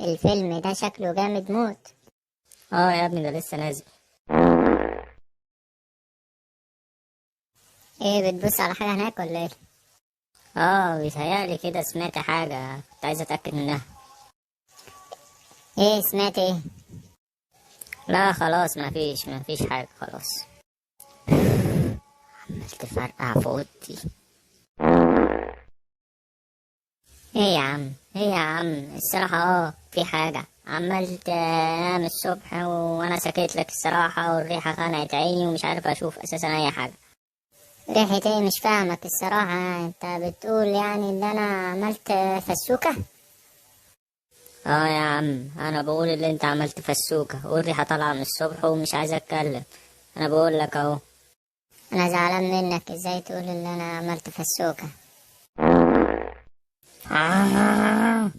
الفيلم ده شكله جامد موت. اه يا ابني، ده لسه نازل. ايه، بتبص على حاجة هناك ولا ايه؟ اه، بيتهيألي كده سمعت حاجة كنت عايز اتأكد منها. ايه، سمعت ايه؟ لا خلاص، مفيش حاجة خلاص. عملت فرقع في اوضتي. ايه يا عم، ايه يا عم، الصراحة في حاجة. عملت انام الصبح وانا سكت لك الصراحة، والريحة خانقت عيني ومش عارف اشوف اساسا اي حاجة. ريحة ايه؟ مش فاهمك الصراحة. انت بتقول يعني ان انا عملت فسوكة؟ اه يا عم، انا بقول اللي انت عملت فسوكة، والريحة طالعة من الصبح ومش عايز اتكلم. انا بقول لك اهو. انا زعلان منك، ازاي تقول ان انا عملت فسوكة؟ آه.